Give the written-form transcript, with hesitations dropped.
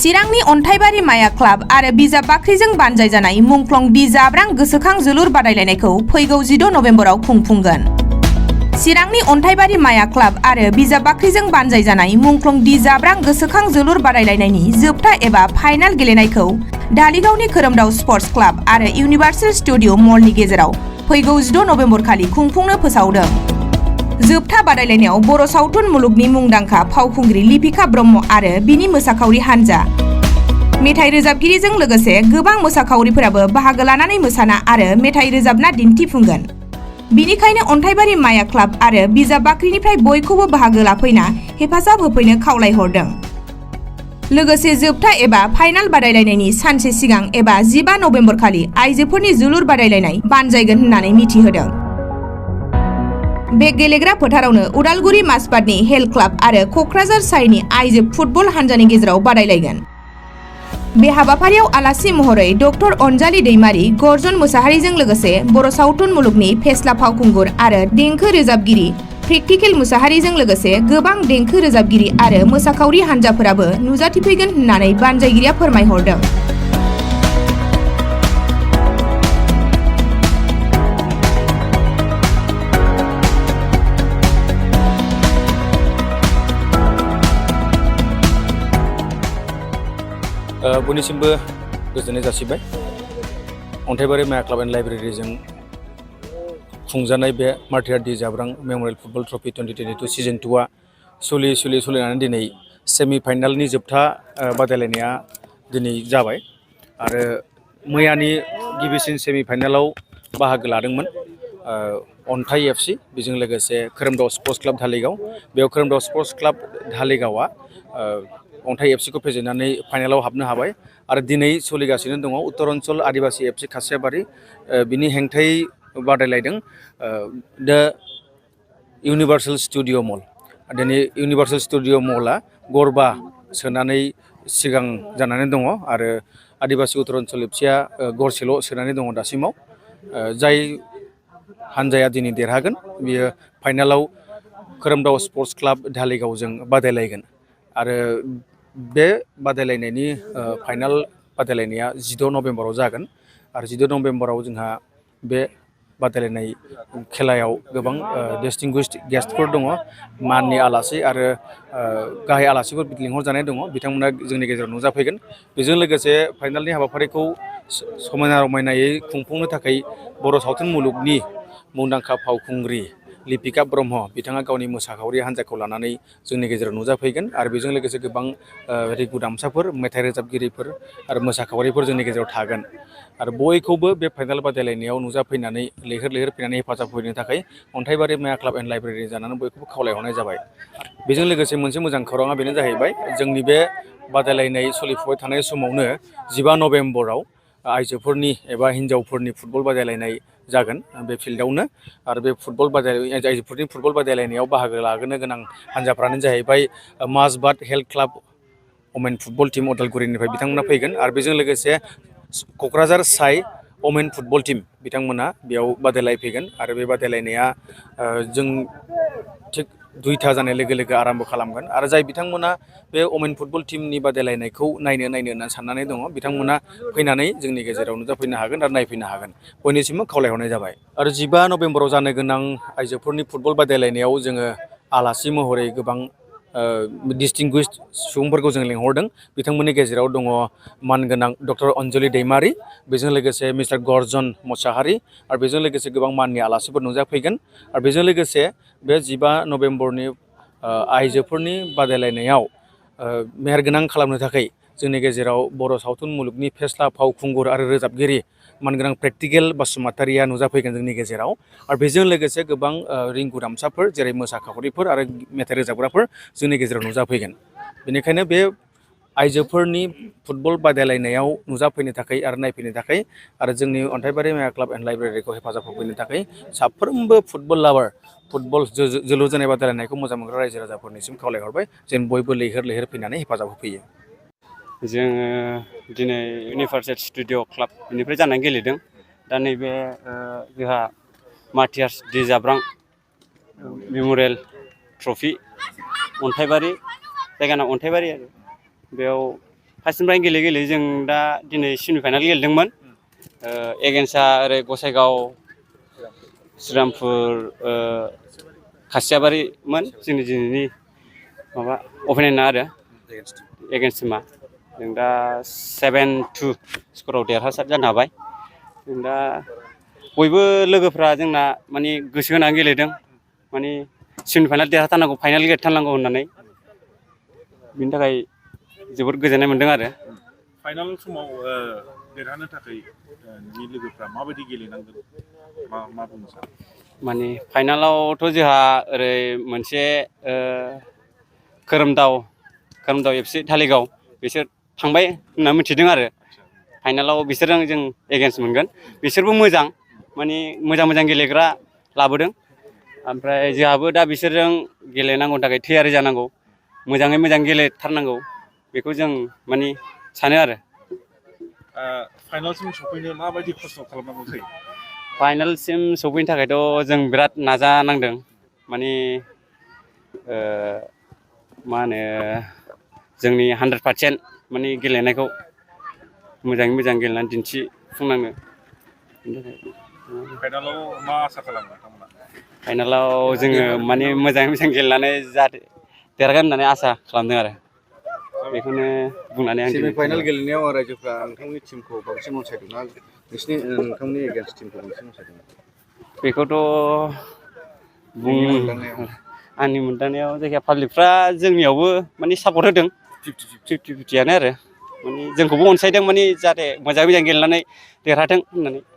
चिरांनि अन्थाइबारि माया क्लाब आरो बिजाब बाख्रिजों बानजायजानाय मुंख्लं दि जाब्रां गोसोखां जोलुर बादायलायनायखौ फैगौ 16 नभेम्बराव खुंफुंगोन। चिरांनि अन्थाइबारि माया क्लाब आरो बिजाब बाख्रिजों बानजायजानाय मुंख्लं दि जाब्रां गोसोखां जोलुर बादायलायनायनि जोबथा एबा फाइनाल गेलेनायखौ धालिगावनि खोरोमदाव स्पर्ट्स क्लाब आरो इउनिभार्सेल स्टुडिअ मलनि गेजेराव फैगौ 16 नभेम्बर खालि खुंफुंनो फोसावदों। जोबथा बादायलायनायाव बर' सावथुन मुलुगनि मुंदांखा फावखुंग्रि लिपिका ब्रह्म आरो बिनि मोसाखावरि हानजा, मेथाइ रोजाबगिरिजों लोगोसे गोबां मोसाखावरिफोराबो बाहागो लानानै मोसाना आरो मेथाइ रोजाबना दिन्थिफुंगोन। बिनिखायनो अन्थाइबारि माया क्लाब आरो बिजाब बाख्रिनिफ्राय बयखौबो बाहागो लाफैना हेफाजाब होफैनो खावलायहरदों। लोगोसे जोबथा एबा फाइनाल बादायलायनायनि सानसे सिगां एबा 15 नभेम्बर खालि आइजोफोरनि जोलुर बादायलायनाय बानजायगोन होननानै मिथिहोदों। बे गेलेग्रा फोथारावनो उदालगुरि मासबादनि हेल्थ क्लाब आरो क'क्राझार साइनि आइजो फुटबल हानजानि गेजेराव बादायलायगोन। बे हाबाफारियाव आलासि महरै डक्टर अनजालि दैमारि, गर्जन मोसाहारिजों लोगोसे बर' सावथुन मुलुगनि फेस्ला फावखुंगुर आरो देंखो रोजाबगिरि प्रेक्टिकेल मोसाहारिजों लोगोसे गोबां देंखो रोजाबगिरि आरो मोसाखावरि हानजाफोराबो नुजाथिफैगोन होननानै बानजायगिरिया फोरमायहरदों। बयनिसिमबो गोजोननाय जासिबाय। अन्थाइबारि माया क्लाब एन्ड लाइब्रेरिजों खुंजानाय बे मार्टियार दि जाब्रां मेम'रियेल फुटबल ट्रफि 2022 सिजन 2आ सोलिनानै दिनै सेमि फाइनालनि जोबथा बादायलायनाया दिनै जाबाय आरो मैयानि गिबिसिन सेमि फाइनालाव बाहागो लादोंमोन अन्थाइ एफसि, बेजों लोगोसे खोरोमदाव स्पर्ट्स क्लाब धालिगाव। बेयाव खोरोमदाव स्पर्ट्स क्लाब धालिगावआ अन्थाइ एफसिखौ फेजेननानै फाइनालाव हाबनो हाबाय आरो दिनै सोलिगासिनो दङ उत्तरान्चल आदिबासि एफसि खासियाबारि, बिनि हेंथायै बादायलायदों दा इउनिभार्सेल स्टुडिअ मल। दिनै इउनिभार्सेल स्टुडिअ मलआ गरबा सोनानै सिगां जानानै दङ आरो आदिबासि उत्तरान्चल एफसिया गरसेल' सोनानै दङ दासिमाव। जाय हानजाया दिनै देरहागोन बियो फाइनालाव खोरोमदाव स्पर्ट्स क्लाब धालिगावजों बादायलायगोन आरो बे बादायलायनायनि फाइनाल बादायलायनाया 16 नभेम्बराव जागोन आरो 16 नभेम्बराव जोंहा बे बादायलायनाय खेलायाव गोबां डिस्टिंगुइश्ड गेस्टफोर दङ, माननि आलासि आरो गाहाय आलासिफोर लिंहरजानाय दङ, बिथांमोना जोंनि गेजेराव नुजाफैगोन। बेजों लोगोसे फाइनालनि हाबाफारिखौ समायना रमायनायै खुंफुंनो थाखाय बर' सावथुन मुलुगनि मुंदांखा फावखुंग्रि लिपिका ब्रह्म बिथाङा गावनि मोसाखावरि हान्जाखौ लानानै जोंनि गेजेराव नुजाफैगोन आरो बेजों लोगोसे गोबां रिगु दामसाफोर, मेथाइ रोजाबगिरिफोर आरो मोसाखावरिफोर जोंनि गेजेराव थागोन आरो बयखौबो बे फाइनाल बादायलायनायाव नुजाफैनानै लैहोर फैनानै हेफाजाब होनो थाखाय अन्थाइबारि माया क्लाब एन्ड लाइब्रेरि जानानै बयखौबो खावलायहरनाय जाबाय। बेजों लोगोसे मोनसे मोजां खौराङा बेनो जाहैबाय जोंनि बे बादायलायनाय सोलिफुबाय थानाय समावनो 15 नभेम्बराव आइजोफोरनि एबा हिन्जावफोरनि फुटबल बादायलायनाय जागोन बे फिल्डआवनो आरो बे आइजोफोरनि फुटबल बादायलायनायाव बाहागो लागोनो गोनां हान्जाफ्रानो जाहैबाय Mazbat health club women football team उदालगुरिनिफ्राय बिथांमोना फैगोन आरो बेजों लोगोसे क'क्राझार साइ वमेन फुटबल टीम बिथांमोना बेयाव बादायलायफैगोन आरो बे बादायलायनाया जों थिग 2टा जानाय लोगो लोगो आराम्भ खालामगोन आरो जाय बिथांमोना बे वमेन फुटबल टीमनि बादायलायनायखौ नायनो होनना साननानै दङ बिथांमोना फैनानै जोंनि गेजेराव नुजाफैनो हागोन आरो नायफैनो हागोन, बयनिसिमबो खावलायहरनाय जाबाय। आरो 15 नभेम्बराव जानो गोनां आइजोफोरनि फुटबल बादायलायनायाव जोङो आलासि महरै गोबां डिस्टिंगुइश्ड सुबुंफोरखौ जों लिंहरदों। बिथांमोननि गेजेराव दङ मानगोनां डक्टर अनजालि दैमारि, बेजों लोगोसे मिस्टार गर्जन मोसाहारि आरो बेजों लोगोसे गोबां माननि आलासिफोर नुजाफैगोन आरो बेजों लोगोसे बे 15 नभेम्बरनि आइजोफोरनि बादायलायनायाव मेहेरगोनां खालामनो थाखाय जोंनि गेजेराव बर' सावथुन मुलुगनि फेस्ला फावखुंगुर आरो रोजाबगिरि मानगोनां प्रेक्टिकेल बसुमतारिया नुजाफैगोन जोंनि गेजेराव आरो बेजों लोगोसे गोबां रिंगु दामसाफोर जेरै मोसाखावरिफोर आरो मेथाइ रोजाबग्राफोर जोंनि गेजेराव नुजाफैगोन। बेनिखायनो बे आइजोफोरनि फुटबल बादायलायनायाव नुजाफैनो थाखाय आरो नायफैनो थाखाय आरो जोंनि अन्थाइबारि माया क्लाब एन्ड लाइब्रेरिखौ हेफाजाब होफैनो थाखाय साफ्रोमबो फुटबल लाभार, फुटबल जोलुर जोनाय बादायलायनायखौ मोजां मोनग्रा रायजो राजाफोरनिसिम खावलायहरबाय जेन बयबो लैहोर फैनानै हेफाजाब होफैयो। जोङो दिनै इउनिभार्सेल स्टुडिअ क्लाब बेनिफ्राय जानानै गेलेदों। दा नैबे जोंहा मार्टियार दि जाब्रां मेम'रियेल ट्रफि अन्थाइबारि, जायगाना अन्थाइबारि आरो बेयाव फार्स्टनिफ्राय गेले जों दा दिनै सेमि फाइनाल गेलेदोंमोन। एगेन्स्टआ ओरै गसाइगाव, श्रीरामपुर, खासियाबारिमोन जोंनि दिनैनि माबा अपेनियन्टआ आरो एगेन्स्ट टिमा। जों दा 7-2 स्कराव देरहासार जानो हाबाय। जों दा बयबो लोगोफ्रा जोंना माने गोसो होनानै गेलेदों, माने सेमि फाइनाल देरहाथारनांगौ, फाइनाल गेलेथारनांगौ होननानै। बिनि थाखाय जोबोद गोजोननाय मोन्दों आरो। फाइनाल समाव देरहानो थाखाय नोंनि लोगोफ्रा माबायदि गेलेनांगोन, मा बुंनो सानो? माने फाइनालावथ' जोंहा ओरै मोनसे खोरोमदाव FC धालिगाव बिसोर थांबाय होनना मिथिदों आरो। फाइनालाव बिसोरजों जों एगेन्स्ट मोनगोन। बिसोरबो मोजां, माने मोजां गेलेग्रा लाबोदों। ओमफ्राय जोंहाबो दा बिसोरजों गेलेनांगौनि थाखाय थियारि जानांगौ, मोजां गेलेथारनांगौ, बेखौ जों माने सानो आरो। फाइनालसिम सफैनो माबायदि खस्थ' खालामनांगौ जायो? फाइनालसिम सफैनो थाखायथ' जों बिराद नाजानांदों, माने मा होनो जोंनि 100% माने गेलेनायखौ मोजां गेलेनानै दिन्थिफुंनांगो। फाइनालाव मा आसा खालामो नोंथांमोना? फाइनालाव जोङो माने मोजां गेलेनानै जाहाथे देरहागोन होननानै आसा खालामदों आरो। बेखौनो बुंनानै आं सेमि फाइनाल गेलेनायाव रायजोफ्रा नोंथांनि टिमखौ बांसिन अनसायदोंना नोंथांनि एगेन्स्ट टिमखौ बांसिन अनसायदों? बेखौथ' आंनि मोनदांनायाव जायखिया पाब्लिकफ्रा जोंनियावबो माने सापर्ट होदों, 50-50 आनो आरो। माने जोंखौबो अनसायदों, माने जाहाथे मोजां गेलेनानै देरहाथों होननानै।